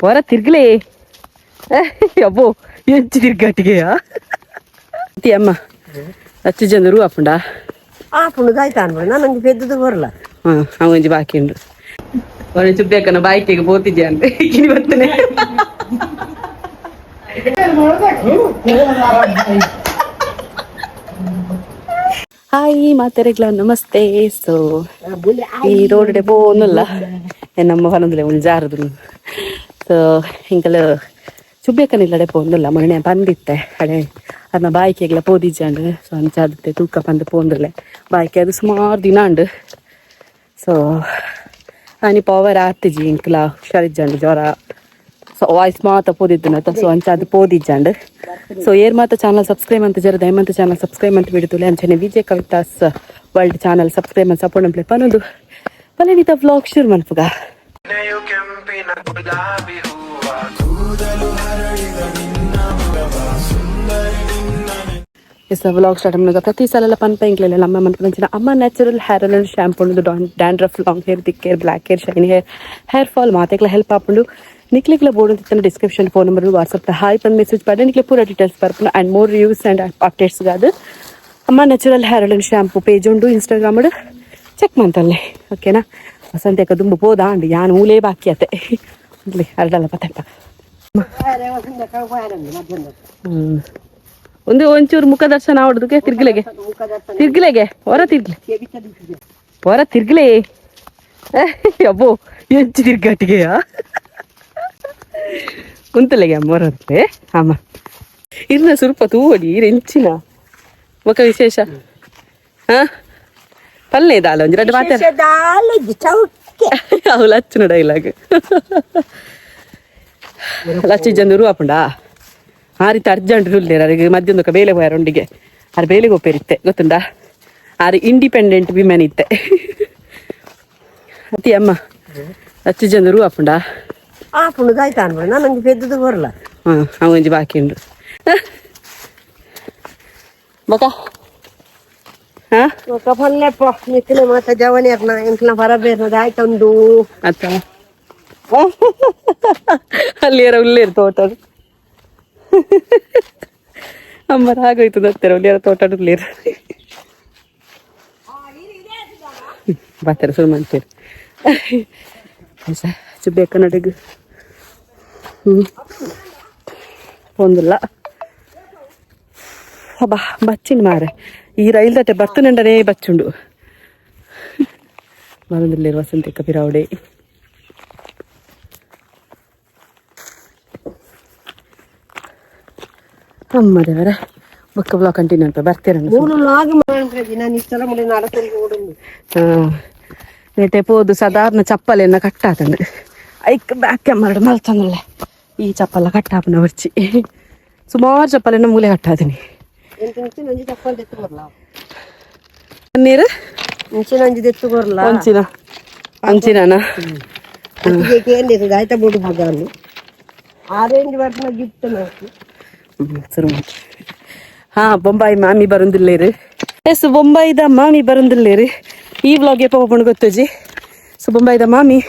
ಪೋರ ತಿರ್ಗಲೇ. ಅಬ್ಬೋ, ಎಂಚಿ ತಿರ್ಗಾಟಿಗೆಯಾ ಅಮ್ಮ? ಅಚ್ಚು ಜನ ರೂ ಆಪುಂಡ? ಆಪುಂಡು, ದಾಯ್ತ ಅನ್ಬೋದು. ನಾನು ಒಂಜಿ ಪೆದ್ದದು ಬರಲ್ಲ. ಹಾಂ, ಅವ ಒಂಜಿ ಬಾಕಿ ಉಂಡು. ಒಂದು ಚುಬ್ಬೇಕನ ಬಾಯ್ಕೆಗೆ ಪೋತಿದ್ಯಾ ಅಂತ ಕಿನಿ ಬರ್ತನೆ. ಹಾಯ್ ಮಾತೆರೆಗ್ಲ ನಮಸ್ತೆ. ಸೊ ಈ ರೋಡ್ ಪೋನುಲ್ಲ, ನಮ್ಮ ಪನೊಂದುಲೆ ಒಂಜಿ ಜಾರದು. ಸೊ ಇಂಕಲ ಚುಬ್ಬೇಕನಿಲ್ಲಡೆ ಪೋಂದುಲ್ಲ. ಮೊನ್ನೆ ಬಂದಿತ್ತೆ ಅಡೆ, ಅರ್ನ ಬಾಯ್ಕೆಗ್ಲ ಪೋದಿಜ್ಜಾಂಡ್. ಸೊ ಅಂಚಾದಿತ್ತೆ ತೂಕ ಪಂದ್ ಪೋಂದುಲ್ಲೆ. ಬಾಯ್ಕೆ ಅದು ಸುಮಾರು ದಿನ ಉಂಡು. ಸೊ ಆನಿ ಪವರ್ ಆತಿಜಿ, ಇಂಕ್ಲ ಹುಷಾರಿಜ್ಜಾಂಡ್, ಜ್ವರ. ಸೊ ವಾಯ್ಸ್ ಮಾತ ಪೋದಿದ್ದು. ಸೊ ಅಂಚಾದ್ ಪೋದಿಜ್ಜಾಂಡ್. ಸೊ ಏರ್ ಮಾತ ಚಾನಲ್ ಸಬ್ಸ್ಕ್ರೈಬ್ ಅಂತ ಜರ ದಯಮಂತ ಚಾನಲ್ ಸಬ್ಸ್ಕ್ರೈಬ್ ಅಂತ ಬಿಡುತ್ತಲೆ. ಅಂಚನೆ Vijay Kavitha's world channel subscribe ಅಂತ ಸಪೋರ್ಟ್ ಅಂತ ಪನೊಂದು ಪಲನಿತ ವ್ಲಾಗ್ ಶುರು ಮನ್ಪುಗ. ಕೆಂಪಿನ ಗುಲಾಬಿ ಹೂವ, ಕೂದಲು ಹರಳಿದ ನಿನ್ನ ಮುಖವ, ಸುಂದರಿ ನಿನ್ನ S, vlog start ಮನ್ಪುಗ. ಪ್ರತಿ ಸಲ ಪನ್ಪ ಇಂಕ್ಲೆಲ್ಲ ನಮ್ಮ ಮನ್ಪುನಂಚಿನ ಅಮ್ಮ natural hair oil shampoo ಉಂಡು. Dandruff, long hair, thick hair, black hair, shiny hair, hair fall ಮಾತೆಕ್ಲ help ಆಪುಂಡು. ನಿಕ್ಲಿಕ್ಲ ಬೋರ್ಡ್ ಅಂತ description phone number, WhatsApp hi ಪನ್ ಮೆಸೇಜ್ ಪಾಡ ನಿಕ್ಲೆ ಪೂರ ಡೀಟೇಲ್ಸ್ ಬರ್ಪುಂಡು and more reviews and updates ಗಾದ್ ಅಮ್ಮ natural hair oil shampoo page ಉಂಡು ಇನ್ಸ್ಟಾಗ್ರಾಮ್, ಚೆಕ್ ಮಂತಲ್ಲೇ, ಓಕೆನಾ? ವಸಂತ ದುಂಬು ಪೋದ ಅಂಡ್ ಯಾನ್ ಮೂಲೇ ಬಾಕಿ ಅತ್ತೆ. ಅರ್ಡಲ್ಲ ಪತ್ತಪ್ಪ. ಒಂದು ಒಂಚೂರು ಮುಖ ದರ್ಶನ ಆವಡ್ದಕ್ಕೆ. ತಿರ್ಗಲೆಗೆ ತಿರ್ಗಲೆಗೆ, ಹೊರ ತಿರ್ಗ್ಲೆ, ಹೊರ ತಿರ್ಗಲೇ. ಅಬ್ಬೋ, ಎಂಚಿ ತಿರ್ಗಾಟಿಗೆಯಾ? ಉಂತಲೆಗೆ ಅಮ್ಮ ಹೊರತ್ತೆ ಅಮ್ಮ. ಇರ್ನ ಸ್ವಲ್ಪ ತೂವಡಿ ಎಂಚಿನ ಮುಖ ವಿಶೇಷ? ಹಾ, ಪಲ್ಲೆ ದಾಲ ಒಂಜಿ ರಡ್ಡ್ ಮಾತಾಡ. ಅವು ಲಚ್ಚುನ ಡೈಲಾಗ್. ಲಚ್ಚಿ ಜನ ಆಪುಂಡ. ಆ ರೀತಿ ಅರ್ಜೆಂಟ್ ಉಲ್ಲೇರ್. ಅರಿಗೆ ಮಧ್ಯಾಹ್ನಕ್ಕೆ ಬೇಲೆ ಪೋಯಾರ ಉಂಡಿಗೆ. ಆರ್ ಬೇಲೆಗೆ ಒಪ್ಪೇರಿತ್ತೆ, ಗೊತ್ತುಂಡಾ? ಆರ್ ಇಂಡಿಪೆಂಡೆಂಟ್ ವಿಮೆನ್ ಇತ್ತೆ. ಅತಿ ಅಮ್ಮ, ಅಚ್ಚು ಜನ ಆಪುಂಡ? ಆಪುಂಡು, ದಾಯ್ತ ಅನ್ಬೋದು. ನಾನು ಒಂಜಿ ಪೆದ್ದದು ಬರಲ್ಲ. ಹಾಂ, ಅವ ಒಂಜಿ ಬಾಕಿ ಉಂಡು. ಬೊಕ ಹಾ? ఒక ಪಲ್ಲೆಪ್ಪ ನಿಕ್ಲೆ ಮಾತ ಜವನಿಯರ್ನ ಎಂಕ್ಲ ಬರಬೇರ್ನ ದಾಯ್ತ ಉಂಡು. ಅತ್ತ, ಅಲ್ಲಿ ಯಾರ ಉಲ್ಲೇರು ತೋಟ. ಅಮ್ಮ ಆಗೋಯ್ತು ದತ್ತರ. ಅಲ್ಲಿ ಯಾರ ತೋಟ ಉಲ್ಲೇರು ಬರ್ತಾರೆ, ಶುರು ಮಾಡ್ತೀರಿ. ಚುಬ್ಬೇಕ ನಡುಗು ಹ್ಞೂ ಪೋಂದಿಲ್ಲ. ಅಬ್ಬಾ, ಬಚ್ಚಿನ ಮಾರೆ. ಈ ರೈಲ್ ದಟ್ಟೆ ಬರ್ತುಂಡನೇ ಬಚ್ಚುಂಡು. ಮರದಲ್ಲಿರುವ ವಸಂತ ಕಪಿರಾವಡೆ. ಅಮ್ಮ ದೇವರ, ಬೊಕ್ಕ ಬ್ಲಾಗ್ ಕಂಟಿನ್ಯೂ ಅಂತ ಬರ್ತೀರ. ಮೂಲು ಲಾಗ್ ಮಾಡ್ರಿ. ನಾನು ಇಷ್ಟೆಲ್ಲ ಮುಡಿ ನಡಕೊಂಡು ಓಡುಂಡು. ನೆಟೆ ಪೋದು ಸಾಧಾರಣ ಚಪ್ಪಲೆನ್ನ ಕಟ್ಟಾತಂದು ಐಕ್ ಬ್ಯಾಕ್ ಕ್ಯಾಮರ ಮಲ್ತಂದಲ್ಲ. ಈ ಚಪ್ಪಲ ಕಟ್ಟಾಪನ ಬರ್ಚಿ. ಸುಮಾರು ಚಪ್ಪಲೆನ್ನ ಮೂಲೆ ಕಟ್ಟಾದಿನಿ. ಎಂತ ಇಂಚಿನ ಒಂಜಿ ಚಪ್ಪಲ್ ದೆತ್ತು ಬರಲ್ಲ. ನೀರು. ಇಂಚಿನ ಒಂಜಿ ದೆತ್ತು ಬರಲ್ಲ. ಅಂಚಿನ ಅಂಚಿನ. ಏನಿದೆ ಆಯ್ತಾ ಬೋಡು ಬುಗಾನು ಆರೆಂಜ್ ಬರ್ನ ಗಿಫ್ಟ್ ನಾಕು. ಶುರು ಮಾಡಿ. ಹಾ, ಬೊಂಬಾಯಿ ಮಾಮಿ ಬರಂದಿಲ್ಲೇರು. ಎಸ್, ಬೊಂಬಾಯಿದ ಮಾಮಿ ಬರಂದಿಲ್ಲೇರು. ಈ ವ್ಲಾಗ್ ಎಪ್ಪ ಪೋಪುಂಡು ಗೊತ್ತುಜಿ. ಸೊ ಬೊಂಬಾಯಿದ ಮಾಮಿ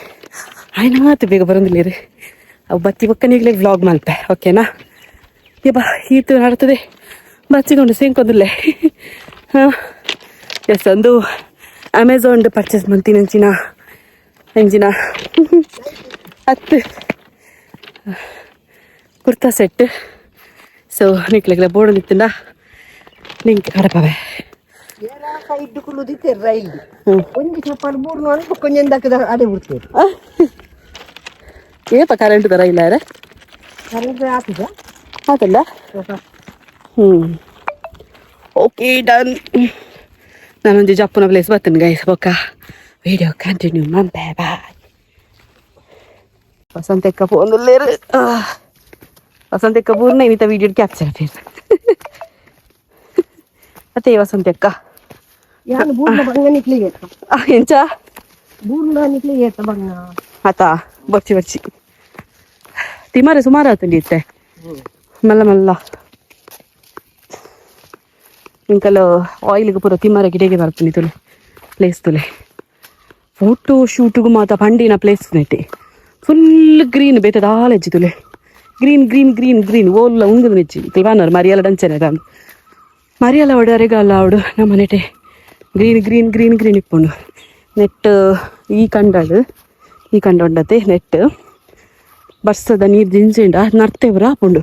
ಆಯ್ನಾತು ಬೇಗ ಬರಂದಿಲ್ಲೇರು. ಅವು ಬತ್ತಿ ಬೊಕ್ಕನಿಗ್ಲೆ ವ್ಲಾಗ್ ಮಲ್ಪೆ, ಓಕೆನಾ? ಯಬ್ಬಾ, ಈತು ನಡ್ತದೆ ಬಚ್ಚಿಕೊಂಡು ಸೇಂಕೊಂದಿಲ್ಲೆ. ಹಾಂ, ಎಸ್, ಒಂದು ಅಮೆಝಾನ್ ಪರ್ಚೇಸ್ ಮಂತಿನ ಅಂಚಿನ ಅಂಚಿನ ಹತ್ತು ಕುರ್ತಾ ಸೆಟ್. ಸೊ ನಿಕ್ಲೆಗ್ಲ ಬೋರ್ಡ್ ನಿತ್ತಂಡ ನಿಂಗೆ ಕಡಪವೆ. ಏರ ಸೈಡ್ ಕುಲ್ಲುದಿತ್ತೆರ್ ರೈಲ್. ಒಂಜಿ ಚಪ್ಪಲ್ ಮೂರು ನಾಲ್ಕು ಬೊಕ್ಕೊಂಜಿ ದಕ್ಕದ ಅಡೆ ಬಿಡ್ತೇವೆ. ಏಪ ಕರೆಂಟ್ ತರ ಇಲ್ಲ ಯಾರ? ಕರೆಂಟ್ ಆತದ. ಆತಲ್ಲ. ಹ್ಞೂ, ಓಕೆ, ಡನ್. ನಾನೊಂದು ಜಪ್ಪುನ ಪ್ಲೇಸ್ ಬರ್ತೀನಿ ಗೈಸ್. ಬೊಕ್ಕ ವಿಡಿಯೋ ಕಂಟಿನ್ಯೂ ಮಂಪೆ. ಬಾಯ್. ವಸಂತ ಫೋನ್ ಉಲ್ಲೇರು. ವಸಂತ ಪೂರ್ಣ ಇನ್ನಿತ ವಿಡಿಯೋ ಕ್ಯಾಪ್ಚರ್ ಅತ್ತೆ. ವಸಂತ ಅಕ್ಕ. ಯಾನ್ ಬೂರ್ನ ಬಂಗ ನಿಕ್ಲಿಗೆ. ಎಂಚ? ಬೂರ್ನ ನಿಕ್ಲಿಗೆ ಏತ ಬಂಗ. ಆತ, ಬರ್ಚಿ ಬರ್ಚಿ. ತಿಮಾರೆ ಸುಮಾರು ಆತಂಡಿ ಇತ್ತೆ. ಮಲ್ಲ ಮಲ್ಲ ಇಂಕಲ ಆಯಿಲ್ಗೆ ಪೂರ ತಿಮಾರೆ ಗಿಡಗೆ ಬರ್ತೀನಿ. ತುಲೆ ಪ್ಲೇಸ್ ತುಲೆ. ಫೋಟೋ ಶೂಟಿಗೂ ಮಾತ ಪಂಡಿನ ಪ್ಲೇಸ್ ನೆಟ್ಟಿ. ಫುಲ್ ಗ್ರೀನ್ ಬೇತೆ ದಾಲ ಎಜ್ಜಿ ತುಲೆ. ಗ್ರೀನ್ ಗ್ರೀನ್ ಗ್ರೀನ್ ಗ್ರೀನ್ ಓಲ್ಲ ಉಂಗುದು ನೆಚ್ಚಿ ಇಕ್ಲ್ ಮರಿಯಲ ಡಂಚನೆ ದಾಂದು ಮರಿಯಲ ಅವಡು ಅರೆಗಾಲ ಅವಡು ನಮ್ಮ ನೆಟೆ ಗ್ರೀನ್ ಗ್ರೀನ್ ಗ್ರೀನ್ ಗ್ರೀನ್ ಇಪ್ಪುಂಡು. ನೆಟ್ ಈ ಕಂಡಡು ಈ ಕಂಡ ಉಂಡತೆ. ನೆಟ್ ಬರ್ಸದ ನೀರು ದಿಂಜಿಂಡ ನರ್ತೆವ್ರ ಆಪುಂಡು.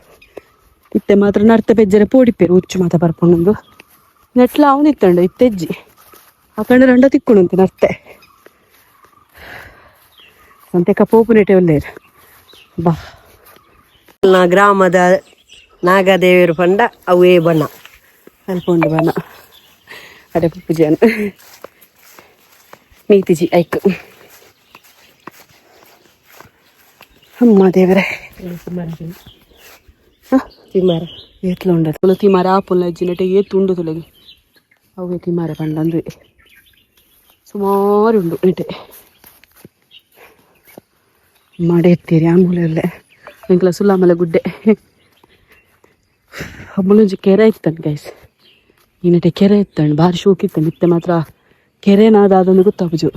ಇತ್ತೆ ಮಾತ್ರ ನರ್ತೆ ಪೆಜ್ಜರೆ ಪೋಡಿಪೇರು, ಉಚ್ಚು ಮಾತ ಬರ್ಪುಂಡು. ನೆಟ್ಲ ಅವನಿತ್ತಂಡು ಇತ್ತೆಜ್ಜಿ ಆ ಕಂಡ ರಂಡ ತಿಕ್ಕುಂಡು ನರ್ತೆ ಸಂತೆಕ ಪೋಪು ನೆಟೆ ಒಲ್ಲೇರು ಬಾ. ಗ್ರಾಮದ ನಾಗದೇವರು ಪಂಡ ಅವೇ ಬಣ್ಣ. ಅಲ್ಪ ಉಂಡು ಬಣ್ಣ. ಅಡೆ ಪೂಜೆಯನ್ನು ಮೀತಿಜಿ ಐಕ್. ಅಮ್ಮ ದೇವರೇ. ತಿಮಾರ. ಏತ್ಲ ಉಂಡ ತುಳು ತಿಮಾರ ಆಪುಲ್ಲ ಇಜ್ಜಿ ನೆಟೆ. ಏತ್ ಉಂಡು ತುಲಗಿ ಅವೇ ತಿಮಾರೆ ಪಂಡಂದು ಸುಮಾರು ಉಂಡು ನೆಟೆ. ಮಡೆ ಎತ್ತೀರಿ ಆ ಮೂಲೆಯಲ್ಲೇ ಎಂಕಲ ಸುಲ್ಲಾಮಲೆ ಗುಡ್ಡೆ. ಮುಲ್ಲೊಂಜಿ ಕೆರೆ ಇತ್ತಂಡು ಗೈಸ್. ಈ ನೆಟೆ ಕೆರೆ ಇತ್ತಂಡು, ಬಾರಿ ಶೋಕ್ ಇತ್ತಂಡು. ಇತ್ತೆ ಮಾತ್ರ ಕೆರೆ ನಾದಾದೊಂದು ಗೊತ್ತಾಪುಜು.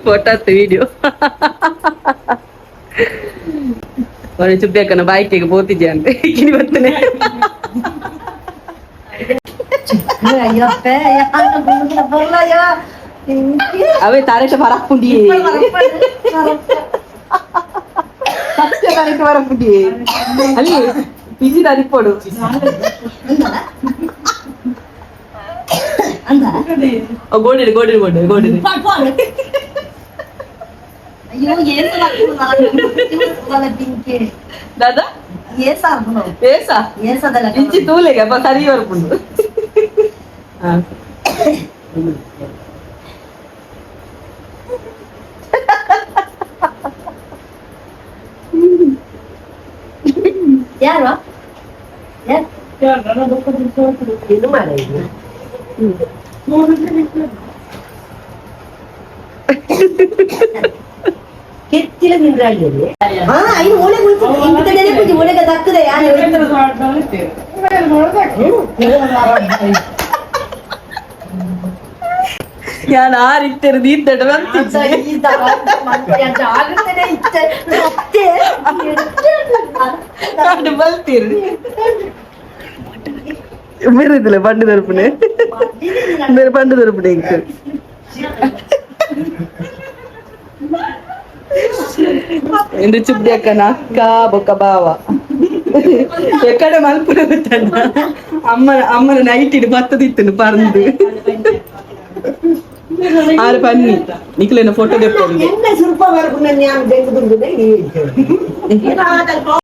ಫೋಟೋ ವಿಡಿಯೋ ಚುಬ್ಬೇಕನ ಬಾಯ್ಕೆಗೆ ಪೋತಿದ್ಯಾ ಅಂತ ಕಿನಿ ಬರ್ತನೆ. ಅವೇ ತಾರೇಟ ಬರಪುಂಡಿ, ಸತ್ಯ ತಾರೇಟ ಬರಪುಂಡಿ. ಅಲ್ಲಿ ಬಿಸಿ ಅರಿಪೋಡು. ಗೋಡಿಡು ಗೋಡಿಡು ಗೋಡಿಡು ಗೋಡಿಡು. ಅಯ್ಯೋ, ಏನ್ ದಾದಾ? ಏಸಾ ಇಂಚಿ ತೂಲೆಗೆ ಅಪ್ಪ ಸರಿ ಬರ್ಪುಂಡು. ಯಾರು? ಏನು ಮಾರ ಇದು? ಕೆತ್ತಿಲ ನಿಂದ್ರಲ್ಲಿ. ಹಾ, ಐದು ಓಲೆ ಇಂತ ನೆನಪುಜಿ ಒಳಗೆ ದಕ್ಕದೆ ಯಾರು. ഞാൻ ആരിട്ടരുത് നീന്തണ്ട. ಬಲ್ತೀರಿ ಬೇರೆ ಬಂಡು ತರಪುಣೆ ಬೇರೆ ಬಂಡು ತರಪುಣೆ ಇಂಕ್. ಎಂದು ಚುಬ್ಡಿ ಅಕ್ಕನ ಅಕ್ಕ ಬೊಕ್ಕ ಬಾವ ಎಕ್ಕಡೆ ಮಲ್ಪುನ ಗೊತ್ತಣ್ಣ. ಅಮ್ಮನ ಅಮ್ಮನ ನೈಟ್ ಇಡು ಬತ್ತದಿತ್ತನು ಪರಂದು ಆರು ಪನ್ನಿ ನಿಕ್ಲೇನ ಫೋಟೋ ದೆಪ್ಪೊಂದು. ಎನ್ನ ಸ್ವಲ್ಪ ಬರ್ಪುನ ನಾನು ಬೆಂಕು.